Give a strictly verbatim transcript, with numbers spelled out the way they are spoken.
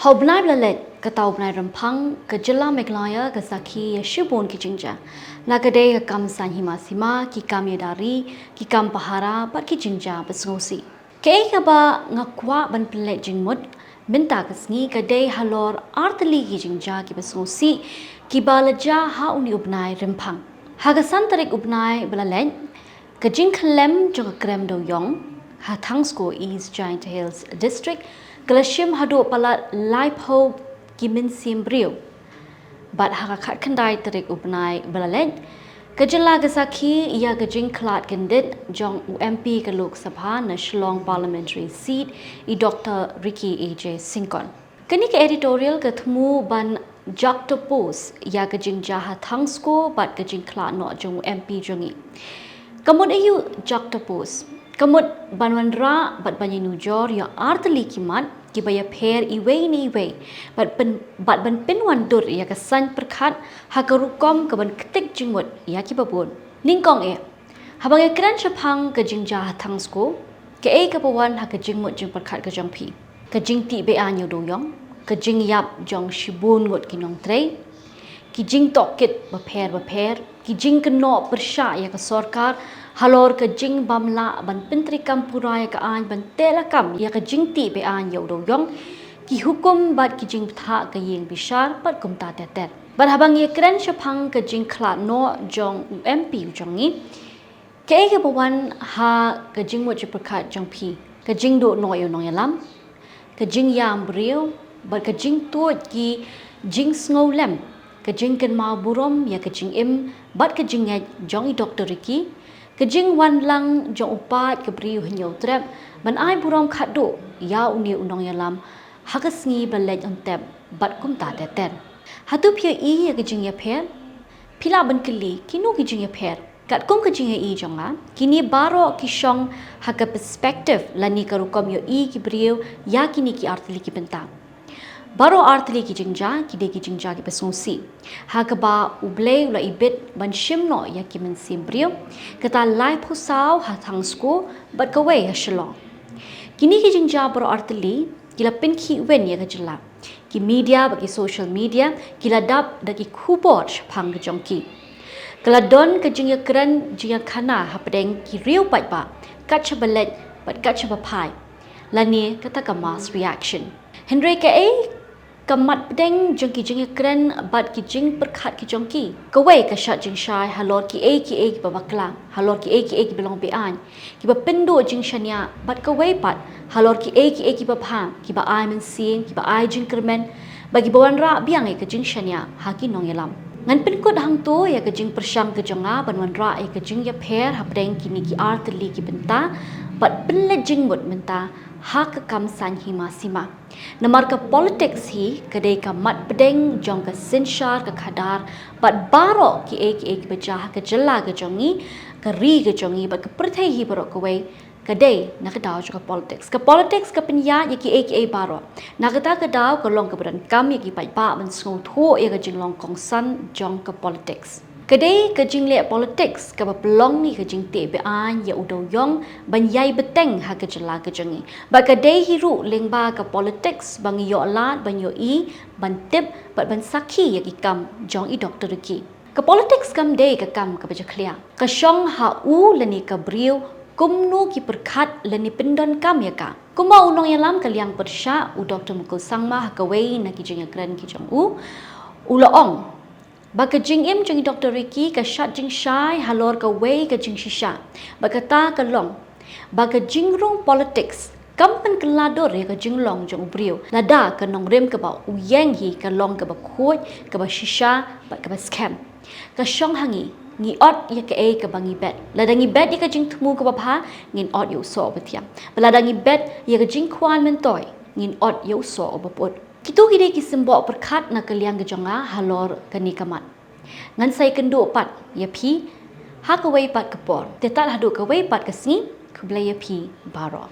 Ha u bnai ba la leit, kata u bnai Rymphang, ka jylla Meghalaya ka sakhi ïa shibun ki jingjia. La ka dei ka kam saiñ hima sima, ki kam ïada ri, ki kam pahara, bad ki jingjia ba sngewsih. Kaei kaba nga kwah ban pynleit jingmut mynta ka sngi ka dei halor artylli ki jingjia kiba sngewsih kiba la jia ha une u bnai Rymphang. Ha ka san tarik u bnai ba la leit, ka jingkhyllem jong ka krem dewïong ha Thangsko, East Jaintia Hills District, ka la shim haduh palat laiphew ki mynsiem briew. Bad ha ka khatkhyndai tarik u bnai ba la leit, ka jylla ka sakhi ïa ka jingkhlad kyndit jong u M P ka Lok Sabha na Shillong Parliamentary Seat, i Doctor Ricky A J Syngkon. Kane ka editorial ka thmu ban juxtapose ïa ka jingjia ha Thangsko bad ka jingkhlad noh jong u M P jong ngi. Ka mut aïu juxtapose? Ka mut ban wanrah bad ban ïanujor ïa artylli ki mat kiba ïapher iwei na iwei, bad pyn-, bad ban pynwandur ïa ka saiñ pyrkhat ha ka rukom kaban ktik jingmut ïa kiba bun. Nyngkong eh, haba ngi kren shaphang ka jingjia ha Thangsko, kaei kaba wan ha ka jingmut jingpyrkhat ka jong phi? Ka jingtih be-aiñ ïa u dewïong, ka jingïap jong shibun ngut ki nongtrei, ki jingtohkit bapher bapher, ki jingkynnoh pyrshah ïa ka sorkar halor ka jingbym lah ban pyntreikam pura ïa ka aiñ ban teh lakam ïa ka jingtih be-aiñ ïa u dewïong, ki hukum bad ki jingbthah ka ïing bishar bad kumta ter ter. Bad haba ngi kren shaphang ka jingkhlad noh jong u M P u jong ngi, kaei kaba wan ha ka jingmut jingpyrkhat jong phi? Ka jingduh noh ïa u nongïalam, ka jingïam briew, bad ka jingtuid ki jingsngewlem, ka jingkynmaw burom ïa ka jingim bad ka jingngeit jong i Doctor Ricky, ka jingwan lang jong u paid ka Bri u Hynñiewtrep ban ai burom khatduh ïa une u nongïalam ha ka sngi ba leit, un tep, bad kumta ter ter. Hato phi ïohi ïa ka jingïapher? Phi lah ban kylli, kino ki jingïapher? Katkum ka jingïohi jong nga, kine baroh ki shong ha ka perspective lane ka rukom ïohi ki briew ïa kine ki artylli ki bynta. Baroh artylli ki jingjia ki dei ki jingjia kiba sngewsih, ha kaba U Blei u la ibit ban shim noh ïa ki mynsiem briew, kata laiphew saw ha Thangsko bad kawei ha Shillong. Kine ki jingjia baroh artylli ki la pynkhih win ïa ka jylla. Ki media bad ki social media ki la dap da ki khubor shaphang ka jong ki. Ka la don ka jingïakren jingïakhana hapdeng ki riew paidbah kat shaba leit bad kat shaba phai, lane kata ka mass reaction. Hynrei kaei ka mat pdeng jong ki jingïakren bad ki jingpyrkhat ki jong ki? Kawei, ka shad jingshai halor kiei kiei kiba bakla, halor kiei kiei kiba long be-aiñ, kiba pynduh jingshaniah, bad kawei pat halor kiei kiei kiba bha, kiba ai mynsiem, kiba ai jingkyrmen, bad kiba wanrah biang ïa ka jingshaniah ha ki nongïalam. Ngan pynkut hangto ïa ka jingpyrshang ka jong nga ban wanrah ïa ka jingïapher hapdeng kine ki artylli ki bynta bad pynleit jingmut mynta ha ka kam saiñ hima sima. Namar ka politics hi ka dei ka mat pdeng jong ka synshar ka khadar bad baroh kiei kiei kiba jia ha ka jylla ka jong ngi, ka ri ka jong ngi bad ka pyrthei hi baroh kawei, ka dei na ka daw jong ka politics. Ka politics ka pynïaid ïa kiei kiei baroh. Na kata ka daw ka long kaba donkam ïa ki paidbah ban sngewthuh ïa ka jinglong kongsan jong ka politics. Ka dei ka jingleh politics kaba pynlong ïa ka jingtih be-aiñ ïa u dewïong ban ïai bteng ha ka jylla ka jong ngi. Bad ka dei hi ruh lyngba ka politics ba ngi ïoh lad ban ïohi, ban tip bad ban sakhi ïa ki kam jong i Doctor Ricky. Ka politics kam dei ka kam kaba jakhlia. Ka shong ha u lane ka briew kumno ki pyrkhat lane pyndonkam ïa ka. Kumba u nongïalam ka liang pyrshah, u Doctor Mukul Sangma, ha kawei na ki jingïakren ki jong u, u la ong ba ka jingim jong i Doctor Ricky ka shad jingshai halor kawei ka jingshisha. Bad kata ka long ba ka jingrung politics kam pynkylla dur ïa ka jinglong jong u briew, lada ka nongrim kaba u ïeng hi ka long kaba khuid, kaba shisha bad kaba skhem. Ka shong ha ngi, ngi ot ïa kaei kaba ngi bet. Lada ngi bet ïa ka jingthmu kaba bha, ngin ot ïa u soh uba thiang. Bad lada ngi bet ïa ka jingkwah myntoi, ngin ot ïa u soh uba pud. Kito ki dei ki symboh pyrkhat na ka liang ka jong nga halor kane ka mat. Ngan sa ïakynduh pat ïa phi ha kawei pat ka por. Te tad haduh kawei pat ka sngi, khublei ïa phi baroh.